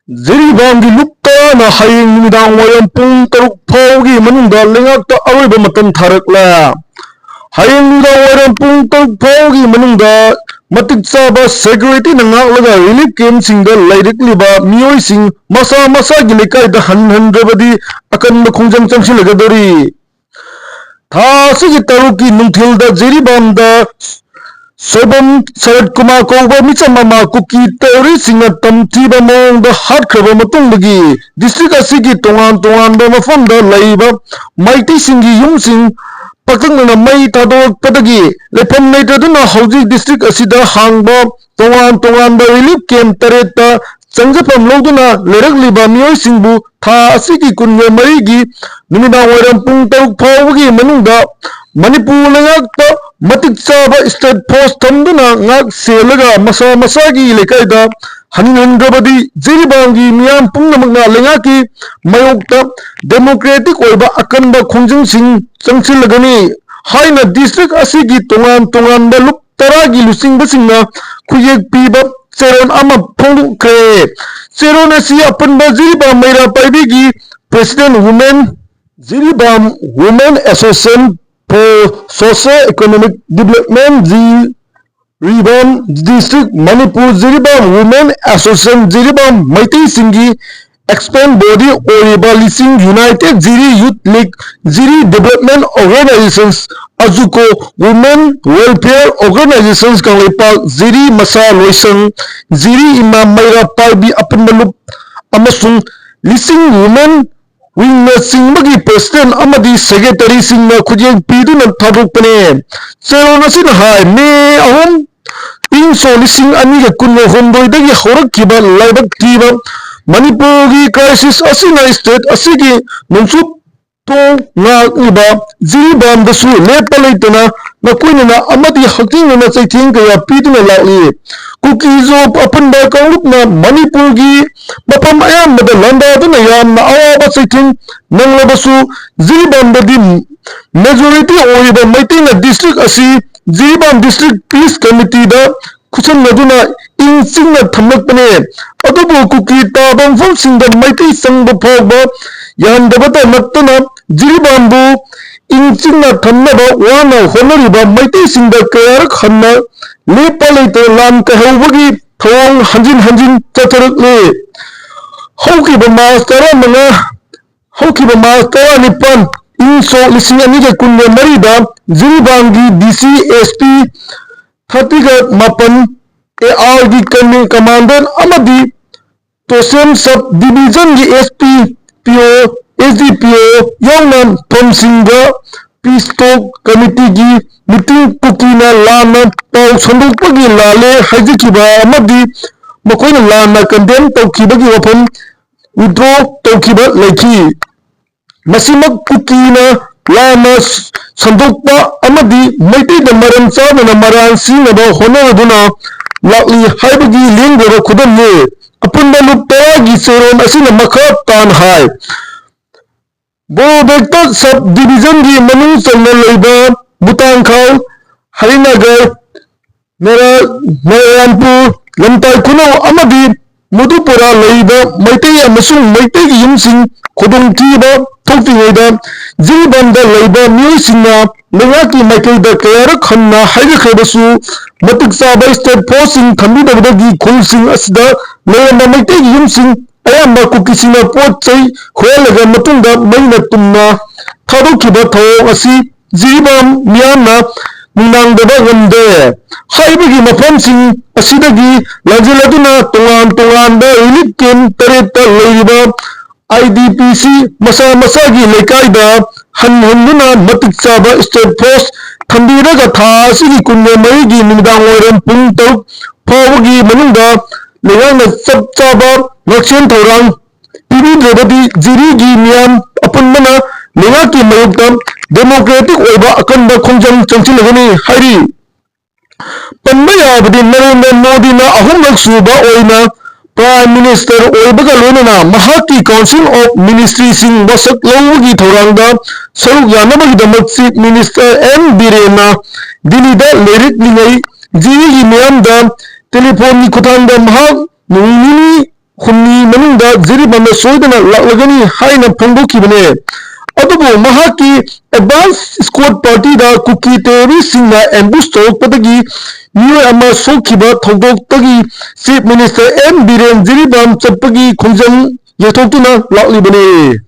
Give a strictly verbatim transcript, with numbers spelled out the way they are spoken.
ꯖꯤꯔꯤꯕꯥꯝꯒꯤ ꯂꯨꯞ ꯇꯔꯥꯅ ꯍꯌꯦꯡ ꯅꯨꯃꯤꯗꯥꯡ ꯋꯥꯏꯔꯝ ꯄꯨꯡ ꯇꯔꯨꯛ ꯐꯥꯎꯒꯤ ꯃꯅꯨꯡꯗ ꯂꯩꯉꯥꯛꯇ ꯑꯔꯣꯏꯕ ꯃꯇꯝ ꯊꯥꯔꯛꯂꯦ꯫ ꯍꯌꯦꯡ ꯅꯨꯃꯤꯗꯥꯡ ꯋꯥꯏꯔꯝ ꯄꯨꯡ ꯇꯔꯨꯛ ꯐꯥꯎꯒꯤ ꯃꯅꯨꯡꯗ ꯃꯇꯤꯛ ꯆꯥꯕ ꯁꯦꯀ꯭ꯌꯨꯔꯤꯇꯤꯅ ꯉꯥꯛꯂꯒ ꯔꯤꯂꯤꯐ ꯀꯦꯝꯞꯁꯤꯡꯗ ꯂꯩꯔꯛꯂꯤꯕ ꯃꯤꯑꯣꯏꯁꯤꯡ ꯃꯁꯥ ꯃꯁꯥꯒꯤ ꯂꯩꯀꯥꯏꯗ ꯍꯟꯍꯟꯗ꯭ꯔꯕꯗꯤ ꯑꯀꯟꯕ ꯈꯣꯡꯖꯪ ꯆꯪꯁꯤꯜꯂꯒꯗꯧꯔꯤ꯫ ꯊꯥ ꯑꯁꯤꯒꯤ ꯇꯔꯨꯛꯀꯤ ꯅꯨꯡꯊꯤꯜꯗ ꯖꯤꯔꯤꯕꯥꯝꯗ ꯁꯣꯏꯕꯝ ꯁꯔꯠ ꯀꯨꯃꯥꯔ ꯀꯧꯕ ꯃꯤꯆꯝ ꯑꯃ ꯀꯨꯀꯤ ꯇꯦꯔꯣꯔꯤꯁꯁꯤꯡꯅ ꯇꯝꯊꯤꯕ ꯃꯑꯣꯡꯗ ꯍꯥꯠꯈ꯭ꯔꯕ ꯃꯇꯨꯡꯗꯒꯤ ꯗꯤꯁꯇ꯭ꯔꯤꯛ ꯑꯁꯤꯒꯤ ꯇꯣꯉꯥꯟ ꯇꯣꯉꯥꯟꯕ ꯃꯐꯝꯗ ꯂꯩꯕ ꯃꯩꯇꯩꯁꯤꯡꯒꯤ ꯌꯨꯝꯁꯤꯡ ꯄꯥꯛꯇꯛꯅꯅ ꯃꯩ ꯊꯥꯗꯣꯛꯄꯗꯒꯤ ꯂꯩꯐꯝ ꯂꯩꯇꯗꯨꯅ ꯍꯧꯖꯤꯛ ꯗꯤꯁꯇ꯭ꯔꯤꯛ ꯑꯁꯤꯗ ꯍꯥꯡꯕ ꯇꯣꯉꯥꯟ ꯇꯣꯉꯥꯟꯕ ꯔꯤꯂꯤꯐ ꯀꯦꯝꯞ ꯇꯔꯦꯠꯇ ꯆꯪꯖꯐꯝ ꯂꯧꯗꯨꯅ ꯂꯩꯔꯛꯂꯤꯕ ꯃꯤꯑꯣꯏꯁꯤꯡꯕꯨ ꯊꯥ ꯑꯁꯤꯒꯤ ꯀꯨꯟꯒ ꯃꯔꯤꯒꯤ ꯅꯨꯃꯤꯗꯥꯡ ꯋꯥꯏꯔꯝ ꯄꯨꯡ ꯇꯔꯨꯛ ꯐꯥꯎꯕꯒꯤ ꯃꯅꯨꯡꯗ ꯃꯅꯤꯄꯨꯔ ꯂꯩꯉꯥꯛꯇ ꯃꯇꯤꯛ ꯆꯥꯕ ꯁ꯭ꯇꯦꯠ ꯐꯣꯔꯁ ꯊꯝꯗꯨꯅ ꯉꯥꯛ ꯁꯦꯜꯂꯒ ꯃꯁꯥ ꯃꯁꯥꯒꯤ ꯂꯩꯀꯥꯏꯗ ꯍꯟꯍꯟꯗ꯭ꯔꯕꯗꯤ ꯖꯤꯔꯤꯕꯥꯝꯒꯤ ꯃꯤꯌꯥꯝ ꯄꯨꯝꯅꯃꯛꯅ ꯂꯩꯉꯥꯛꯀꯤ ꯃꯥꯌꯣꯛꯇ ꯗꯦꯃꯣꯀ꯭ꯔꯦꯇꯤꯛ ꯑꯣꯏꯕ ꯑꯀꯟꯕ ꯈꯣꯡꯖꯪꯁꯤꯡ ꯆꯪꯁꯤꯜꯂꯒꯅꯤ ꯍꯥꯏꯅ ꯗꯤꯁꯇ꯭ꯔꯤꯛ ꯑꯁꯤꯒꯤ ꯇꯣꯉꯥꯟ ꯇꯣꯉꯥꯟꯕ ꯂꯨꯞ ꯇꯔꯥꯒꯤ ꯂꯨꯆꯤꯡꯕꯁꯤꯡꯅ ꯈꯨꯠꯌꯦꯛ ꯄꯤꯕ ꯆꯦꯔꯣꯜ ꯑꯃ ꯐꯣꯡꯗꯣꯛꯈ꯭ꯔꯦ꯫ ꯆꯦꯔꯣꯜ ꯑꯁꯤ ꯑꯄꯨꯟꯕ ꯖꯤꯔꯤꯕꯥꯝ ꯃꯩꯔꯥ ꯄꯥꯏꯕꯤꯒꯤ president women, Jiribam women association for socio economic development, Jiribam district Manipur Jiribam women association Jiribam ꯃꯩꯇꯩꯁꯤꯡꯒꯤ ꯑꯦꯛꯁꯄꯔꯠ ꯕꯣꯗꯤ ꯑꯣꯏꯔꯤꯕ ꯂꯤꯁꯤꯡ united Jiri youth league, Jiri development organisations, ꯑꯖꯨꯀꯣ, women welfare organisations Kangleipak, Jiri ꯃꯁꯥ ꯂꯣꯏꯁꯪ, ꯖꯤꯔꯤ ꯏꯃꯥ ꯃꯩꯔꯥ ꯄꯥꯏꯕꯤ ꯑꯄꯨꯟꯕ ꯂꯨꯞ ꯑꯃꯁꯨꯡ ꯂꯤꯁꯤꯡ ꯋꯨꯃꯦꯟ ꯋꯤꯡꯅꯆꯤꯡꯕꯒꯤ ꯄ꯭ꯔꯦꯁꯤꯗꯦꯟ ꯑꯃꯗꯤ ꯁꯦꯀ꯭ꯔꯦꯇꯔꯤꯁꯤꯡꯅ ꯈꯨꯠꯌꯦꯛ ꯄꯤꯗꯨꯅ ꯊꯥꯗꯣꯛꯄꯅꯦ꯫ ꯆꯦꯔꯣꯜ ꯑꯁꯤꯅ ꯍꯥꯏ, ꯃꯦ ꯑꯍꯨꯝ, ꯏꯪ ꯁꯣꯛ ꯂꯤꯁꯤꯡ ꯑꯅꯤꯒ ꯀꯨꯟꯍꯨꯝꯗꯣꯏꯗꯒꯤ ꯍꯧꯔꯛꯈꯤꯕ ꯂꯥꯏꯕꯛ ꯊꯤꯕ ꯃꯅꯤꯄꯨꯔꯒꯤ ꯀ꯭ꯔꯥꯏꯁꯤꯁ ꯑꯁꯤꯅ ꯁ꯭ꯇꯦꯠ ꯑꯁꯤꯒꯤ ꯅꯣꯡꯆꯨꯞ ꯇꯣ ꯉꯥꯛꯂꯤꯕ ꯖꯤꯔꯤꯕꯥꯝꯗꯁꯨ ꯂꯦꯞꯄ ꯂꯩꯇꯅ ꯃꯀꯣꯏꯅꯅ ꯑꯃꯗꯤ ꯍꯛꯊꯦꯡꯅꯅ ꯆꯩꯊꯦꯡ ꯀꯌꯥ ꯄꯤꯗꯨꯅ ꯂꯥꯛꯂꯤ꯫ ꯀꯨꯀꯤꯖꯣ ꯑꯄꯨꯟꯕ ꯀꯥꯡꯂꯨꯞꯅ ꯃꯅꯤꯄꯨꯔꯒꯤ ꯃꯐꯝ ꯑꯌꯥꯝꯕꯗ ꯂꯥꯟꯗꯥꯗꯨꯅ ꯌꯥꯝꯅ ꯑꯋꯥꯕ ꯆꯩꯊꯦꯡ ꯅꯪꯂꯕꯁꯨ, ꯖꯤꯔꯤꯕꯥꯝꯗꯗꯤ ꯃꯦꯖꯣꯔꯤꯇꯤ ꯑꯣꯏꯔꯤꯕ ꯃꯩꯇꯩꯅ ꯗꯤꯁꯇ꯭ꯔꯤꯛ ꯑꯁꯤ ꯖꯤꯔꯤꯕꯥꯝ ꯗꯤꯁꯇ꯭ꯔꯤꯛ ꯄꯤꯁ ꯀꯃꯤꯇꯤꯗ ꯐꯨꯁꯟꯅꯗꯨꯅ ꯏꯪ ꯆꯤꯛꯅ ꯊꯝꯂꯛꯄꯅꯦ꯫ ꯑꯗꯨꯕꯨ ꯀꯨꯀꯤ ꯇꯥꯕ ꯃꯐꯝꯁꯤꯡꯗ ꯃꯩꯇꯩ ꯆꯪꯕ ꯐꯥꯎꯕ ꯌꯥꯍꯟꯗꯕꯇ ꯅꯠꯇꯅ ꯖꯤꯔꯤꯕꯥꯝꯕꯨ ꯏꯪ ꯆꯤꯛꯅ ꯊꯝꯅꯕ ꯋꯥꯅ ꯍꯣꯠꯅꯔꯤꯕ ꯃꯩꯇꯩꯁꯤꯡꯗ ꯀꯌꯥꯔꯛ ꯍꯟꯅ ꯂꯦꯞꯄ ꯂꯩꯇꯅ ꯂꯥꯟ ꯀꯩꯍꯧꯕꯒꯤ ꯊꯧꯑꯣꯡ ꯍꯟꯖꯤꯟ ꯍꯟꯖꯤꯟ ꯆꯠꯊꯔꯛꯂꯤ꯫ ꯍꯧꯈꯤꯕ ꯃꯥꯔꯆ ꯇꯔꯥꯃꯉꯥ, ꯍꯧꯈꯤꯕ ꯃꯥꯔꯆ ꯇꯔꯥꯅꯤꯄꯥꯟ, ꯏꯪ ꯁꯣꯛ ꯂꯤꯁꯤꯡ ꯑꯅꯤꯒ ꯀꯨꯟꯒ ꯃꯔꯤꯗ ꯖꯤꯔꯤꯕꯥꯝꯒꯤ ꯗꯤ ꯁꯤ ꯑꯦꯁ ꯄꯤ ꯊꯥꯔꯇꯤꯒ ꯃꯥꯄꯟ, ꯑꯦ ꯑꯥꯔꯒꯤ ꯀꯃꯥꯟꯗꯦꯟ ꯑꯃꯗꯤ ꯇꯣꯁꯦꯝ ꯁꯕ ꯗꯤꯕꯤꯖꯟꯒꯤ ꯑꯦꯁ ꯄꯤ, ꯄꯤ ꯑꯣ, ꯑꯦꯁ ꯗꯤ ꯄꯤ ꯑꯣ ꯌꯥꯎꯅ ꯐꯝꯁꯤꯡꯗ ꯄꯤꯁ ꯇꯣꯛ ꯀꯃꯤꯇꯤꯒꯤ ꯃꯤꯇꯤꯡ ꯀꯨꯀꯤꯅ ꯂꯥꯟꯅ ꯄꯥꯎ ꯁꯟꯗꯣꯛꯄꯒꯤ ꯂꯥꯜꯂꯦ ꯍꯥꯏꯖꯈꯤꯕ ꯑꯃꯗꯤ ꯃꯈꯣꯏꯅ ꯂꯥꯟꯅ ꯀꯟꯗꯦꯝ ꯇꯧꯈꯤꯕꯒꯤ ꯋꯥꯐꯝ ꯋꯤꯗ꯭ꯔꯣ ꯇꯧꯈꯤꯕ ꯂꯩꯈꯤ꯫ ꯃꯁꯤꯃꯛ ꯀꯨꯀꯤꯅ ꯂꯥꯟꯅ ꯁꯟꯗꯣꯛꯄ ꯑꯃꯗꯤ ꯃꯩꯇꯩꯗ ꯃꯔꯝ ꯆꯥꯗꯅ ꯃꯔꯥꯜ ꯁꯤꯅꯕ ꯍꯣꯠꯅꯔꯗꯨꯅ ꯂꯥꯛꯂꯤ ꯍꯥꯏꯕꯒꯤ ꯂꯦꯡꯗ꯭ꯔꯕ ꯈꯨꯗꯝꯅꯤ꯫ ꯑꯄꯨꯟꯕ ꯂꯨꯞ ꯇꯔꯥꯒꯤ ꯆꯦꯔꯣꯜ ꯑꯁꯤꯅ ꯃꯈꯥ ꯇꯥꯅ ꯍꯥꯏ꯫ ꯕꯣꯔꯣꯕꯦꯛꯇ ꯁꯕ ꯗꯤꯕꯤꯖꯟꯒꯤ ꯃꯅꯨꯡ ꯆꯟꯅ ꯂꯩꯕ ꯕꯨꯇꯥꯡꯈꯥꯜ, ꯍꯔꯤꯅꯒꯔ, ꯅꯔꯥ-, ꯅꯔꯥꯌꯟꯄꯨꯔ, ꯂꯝꯇꯥꯏ ꯈꯨꯅꯧ ꯑꯃꯗꯤ ꯃꯨꯗꯨꯄꯨꯔꯥ ꯂꯩꯔꯤꯕ ꯃꯩꯇꯩ ꯑꯃꯁꯨꯡ ꯃꯩꯇꯩꯒꯤ ꯌꯨꯝꯁꯤꯡ ꯈꯨꯗꯣꯡꯊꯤꯕ ꯊꯣꯛꯇ꯭ꯔꯤꯉꯩꯗ ꯖꯤꯔꯤꯕꯥꯝꯗ ꯂꯩꯕ ꯃꯤꯑꯣꯏꯁꯤꯡꯅ ꯂꯩꯉꯥꯛꯀꯤ ꯃꯥꯏꯀꯩꯗ ꯀꯌꯥꯔꯛ ꯍꯟꯅ ꯍꯥꯏꯖꯈ꯭ꯔꯕꯁꯨ ꯃꯇꯤꯛ ꯆꯥꯕ ꯁ꯭ꯇꯦꯠ ꯐꯣꯔꯁꯁꯤꯡ ꯊꯝꯕꯤꯗꯕꯗꯒꯤ ꯈꯨꯜꯁꯤꯡ ꯑꯁꯤꯗ ꯂꯩꯔꯝꯕ ꯃꯩꯇꯩꯒꯤ ꯌꯨꯝꯁꯤꯡ ꯑꯌꯥꯝꯕ ꯀꯨꯀꯤꯁꯤꯡꯅ ꯄꯣꯠ ꯆꯩ ꯍꯨꯔꯥꯜꯂꯒ ꯃꯇꯨꯡꯗ ꯃꯩꯅ ꯇꯨꯝꯅ ꯊꯥꯗꯣꯛꯈꯤꯕ ꯊꯧꯑꯣꯡ ꯑꯁꯤ ꯖꯤꯔꯤꯕꯥꯝ ꯃꯤꯌꯥꯝꯅ ꯅꯨꯡꯅꯥꯡꯗꯕ ꯉꯝꯗꯦ꯫ ꯍꯥꯏꯔꯤꯕꯒꯤ ꯃꯐꯝꯁꯤꯡ ꯑꯁꯤꯗꯒꯤ ꯂꯥꯟꯖꯦꯜꯂꯗꯨꯅ ꯇꯣꯉꯥꯟ ꯇꯣꯉꯥꯟꯕ ꯔꯤꯂꯤꯐ ꯀꯦꯝꯞ ꯇꯔꯦꯠꯇ ꯂꯩꯔꯤꯕ ꯑꯥꯏ ꯗꯤ ꯄꯤ ꯁꯤ ꯃꯁꯥ ꯃꯁꯥꯒꯤ ꯂꯩꯀꯥꯏꯗ ꯍꯟꯍꯟꯗꯨꯅ ꯃꯇꯤꯛ ꯆꯥꯕ ꯁ꯭ꯇꯦꯠ ꯐꯣꯔꯁ ꯊꯝꯕꯤꯔꯒ ꯊꯥ ꯑꯁꯤꯒꯤ ꯀꯨꯟꯃꯔꯤꯒꯤ ꯅꯨꯃꯤꯗꯥꯡ ꯋꯥꯏꯔꯝ ꯄꯨꯡ ꯇꯔꯨꯛ ꯐꯥꯎꯕꯒꯤ ꯃꯅꯨꯡꯗ ꯂꯩꯉꯥꯛꯅ ꯆꯞ ꯆꯥꯕ ꯉꯥꯛꯁꯦꯜ ꯊꯧꯔꯥꯡ ꯄꯤꯕꯤꯗ꯭ꯔꯕꯗꯤ ꯖꯤꯔꯤꯒꯤ ꯃꯤꯌꯥꯝ ꯑꯄꯨꯟꯕꯅ ꯂꯩꯉꯥꯛꯀꯤ ꯃꯥꯌꯣꯛꯇ ꯗꯦꯃꯣꯀ꯭ꯔꯦꯇꯤꯛ ꯑꯣꯏꯕ ꯑꯀꯟꯕ ꯈꯣꯡꯖꯪ ꯆꯪꯁꯤꯜꯂꯒꯅꯤ ꯍꯥꯏꯔꯤ꯫ ꯄꯟꯕ ꯌꯥꯕꯗꯤ ꯅꯔꯦꯟꯗ꯭ꯔ ꯃꯣꯗꯤꯅ ꯑꯍꯨꯝꯂꯛ ꯁꯨꯕ ꯑꯣꯏꯅ ꯄ꯭ꯔꯥꯏꯝ ꯃꯤꯅꯤꯁꯇꯔ ꯑꯣꯏꯕꯒ ꯂꯣꯏꯅꯅ ꯃꯍꯥꯛꯀꯤ ꯀꯥꯎꯟꯁꯤꯜ ꯑꯣꯐ ꯃꯤꯅꯤꯁꯇ꯭ꯔꯤꯁꯤꯡ ꯋꯥꯁꯛ ꯂꯧꯕꯒꯤ ꯊꯧꯔꯥꯡꯗ ꯁꯔꯨꯛ ꯌꯥꯅꯕꯒꯤꯗꯃꯛ ꯆꯤꯐ ꯃꯤꯅꯤꯁꯇꯔ ꯑꯦꯟ ꯕꯤꯔꯦꯟꯅ ꯗꯤꯜꯂꯤꯗ ꯂꯩꯔꯛꯂꯤꯉꯩ ꯖꯤꯔꯤꯒꯤ ꯃꯤꯌꯥꯝꯗ ꯇꯦꯂꯤꯐꯣꯟꯒꯤ ꯈꯨꯠꯊꯥꯡꯗ ꯃꯍꯥꯛ ꯅꯨꯃꯤꯠ ꯅꯤꯅꯤ ꯍꯨꯝꯅꯤ ꯃꯅꯨꯡꯗ ꯖꯤꯔꯤꯕꯥꯝꯗ ꯁꯣꯏꯗꯅ ꯂꯥꯛꯂꯒꯅꯤ ꯍꯥꯏꯅ ꯐꯣꯡꯗꯣꯛꯈꯤꯕꯅꯦ꯫ ꯑꯗꯨꯕꯨ ꯃꯍꯥꯛꯀꯤ ꯑꯦꯗꯚꯥꯟꯁ ꯁ꯭ꯀꯣꯠ ꯄꯥꯔꯇꯤꯗ ꯀꯨꯀꯤ ꯇꯦꯔꯣꯔꯤꯁꯁꯤꯡꯅ ꯑꯦꯝꯕꯨꯁ ꯇꯧꯔꯛꯄꯗꯒꯤ ꯃꯤꯑꯣꯏ ꯑꯃ ꯁꯣꯛꯈꯤꯕ ꯊꯧꯗꯣꯛꯇꯒꯤ chief minister N Biren Jiribam ꯆꯠꯄꯒꯤ ꯈꯣꯡꯖꯪ ꯌꯩꯊꯣꯛꯇꯨꯅ ꯂꯥꯛꯂꯤꯕꯅꯤ꯫